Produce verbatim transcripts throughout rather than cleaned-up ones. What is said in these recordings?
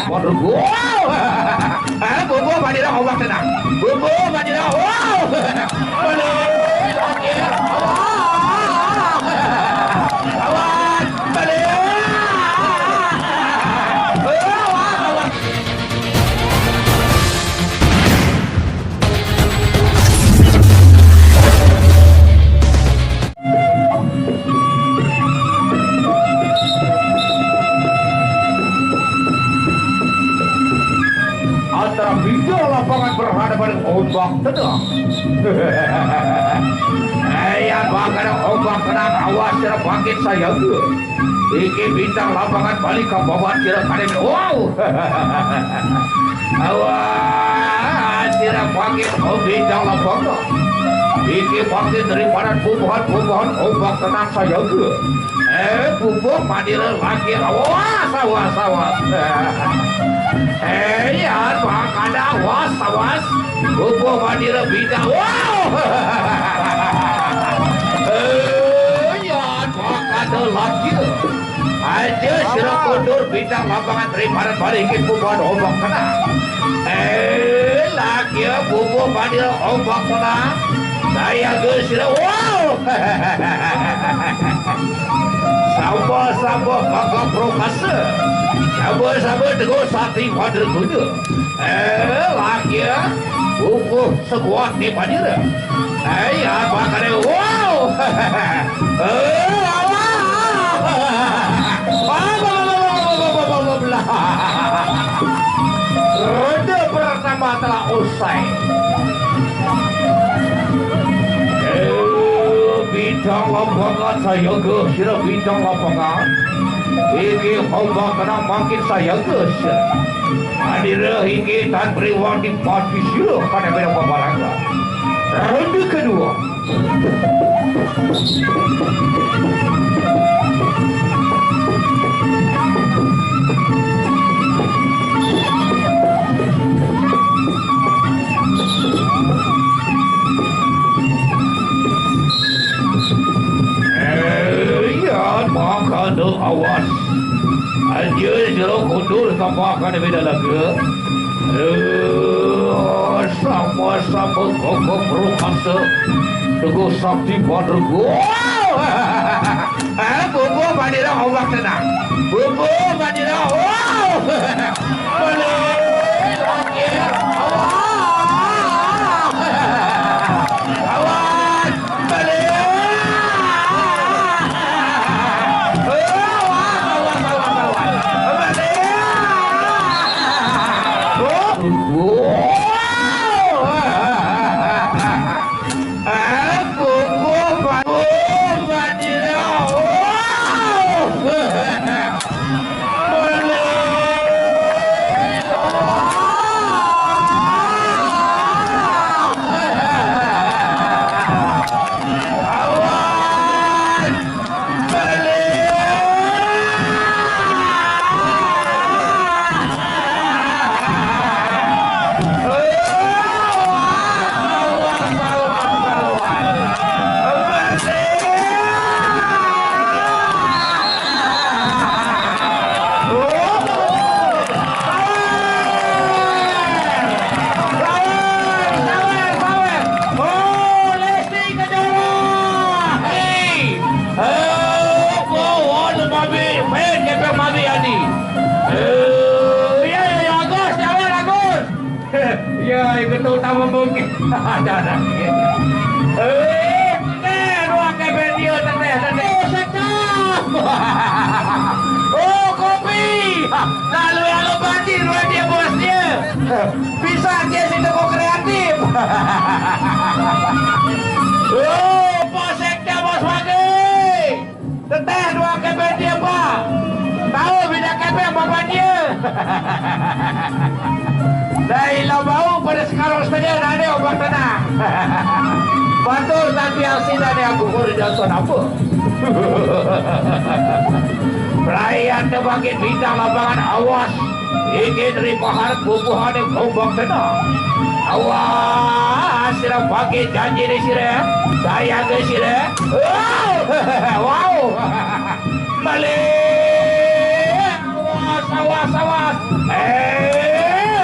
Waduh, wow. Eh, bubuh, Madira, ombak tenang. Bubuh, Madira, wow. Aduh, sakit. Awas. Awas. Aduh. Awas, awas. Antara bidang lapangan berhadapan ombak tenang. Eh, ya, bakal ombak tenang, awas sira bangkit saya. Iki bintang lapangan balik ke bawah kira kali. Wow. Awas, sira bangkit, oh, bintang lapangan. Iki bangkit daripada bubuhan-bubuhan ombak tenang saya. Eh, bubuh Madira lagi. Awas, awas, awas. Eh, ya, makanya awas, awas. Bubuh Madira bintang. Wow. Eh, ya, makanya lagi. Aja sira kondur bintang lapangan terima balik ke bubuhan ombak tenang. Eh, lagi bubuh Madira ombak tenang. Saya ke sira. Wow. Sama-sama kakak prokase. Sama-sama teguh sakti pada guna. Eh, lagi ya. Bubuh sekuat ni Madira. Eh, ya, bakal dia. Wow. Eh, Allah. Ronde pertama telah usai. Eh, bintang lapangan saya ke, sira bintang lapangan. Iki ombak tenang makin saya ke, sira. Madira iki tan priwang di pati sira kada beda paparangan. Ronde kedua. Eh, ya, makanya awas. Aja sira kondur sapa kada beda lagi. Eh, sama-sama kokoh perkasa. Teguh sakti pada gua. Eh, bubuh Madira ombak tenang. Bubuh Madira. Wow. Boleh. Lagi. Awas. Awas. Balik. Awas, awas, awas, awas. Balik. Oh. Aku kumpul. Hei! Eh, ko wan mabi, main kepeng mabi ani. Eh, ya, ya, ya, Agus, ya, Agus. Ya, ya, gendut tambah bengkak. Ada, ada. Eh, eh, dua kepeng dia, teteh, teteh. Oh, sedap. Oh, kopi. Lalu, lalu, banjir, dua dia, bos dia. Bisa dia si toko kreatif. Oh, Pak Sekda Bos Wage. Teteh dua kepeng dia, Pak. Tahu beda kepeng bapak dia. Dari Labau pada sekarang saja dah ada obat tenang. Batul tapi asli dari aku kori dan apa. Perayaan terbangkit bintang lapangan awas. Iki dari pahar bubuhane gombong tenang. Wah, sira pakai janji nih sira. Saya ke sira. Wow. Wow. Balik. Awas, awas, awas. Eh.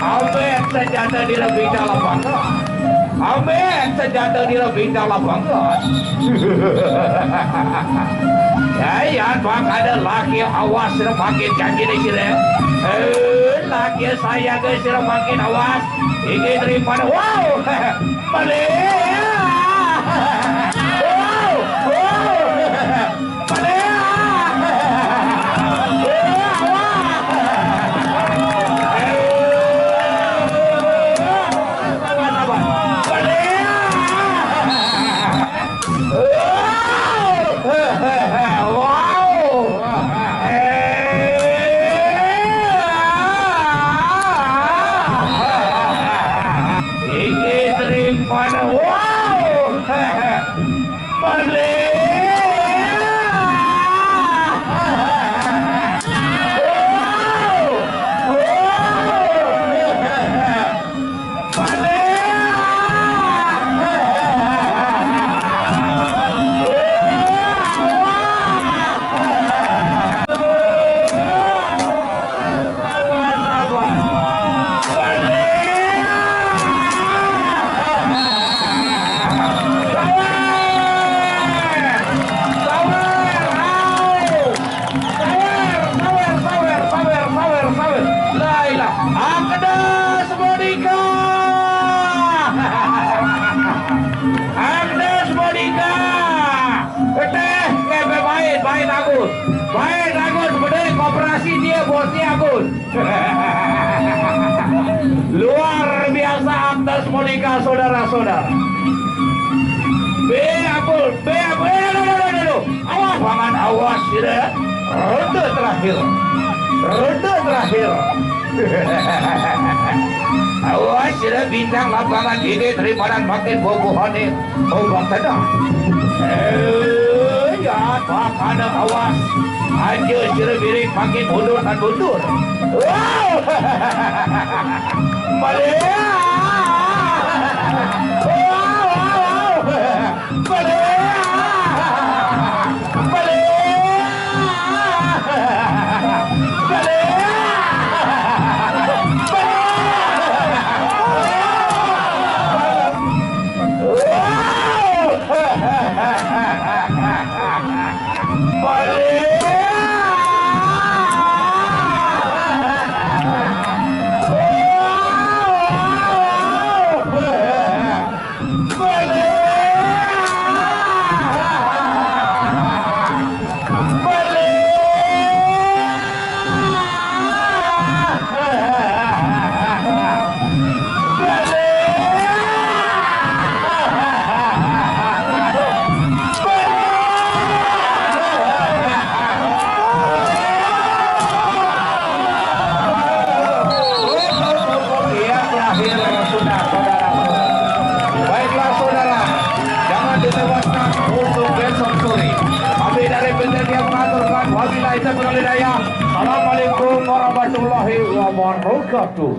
Ambek senjata di lebih dalam bangga. Ambek senjata di lebih dalam bangga. Ya, ya, bang ada laki awas sira pakai janji nih sira. Eh, laki saya ke sira makin awas. Iki daripada wow. Balik. Wow. Wow. Balik. Iki daripada wow. Balik. Wow. Wow. Sawer, sawer, sawer, sawer, sawer, sawer. La ilah. Agnes Monica. Agnes Monica. Teh, ngepe bait, bait Agus. Bait Agus, bener koperasi dia bosnya Agus. Luar biasa Agnes Monica, saudara-saudara. Be Abul, be Abul, eh, aduh, aduh, aduh, aduh. Awas, paman, awas, sira. Ronde terakhir. Ronde terakhir. Awas, sira, bintang lapangan ini daripada makin bobohane. Oh, bang tenang. Eh, ya, paman, awas. Aja sira miring makin mundur dan mundur. Wow. Balik. Wow, wow, wow. Balik. Balik. Balik. Balik. Iya, terakhir sudah, saudara. Baiklah, saudara, jangan dilewatkan untuk besok sore. Kami dari P T T mengaturkan wabillahi taufiq wal hidayah. Assalamualaikum warahmatullahi wabarakatuh.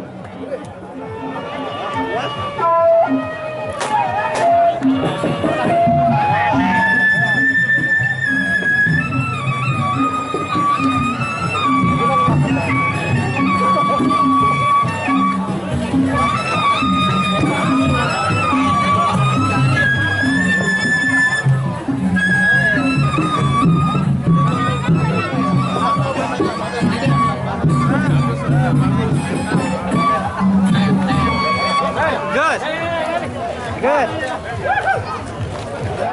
Good. Good.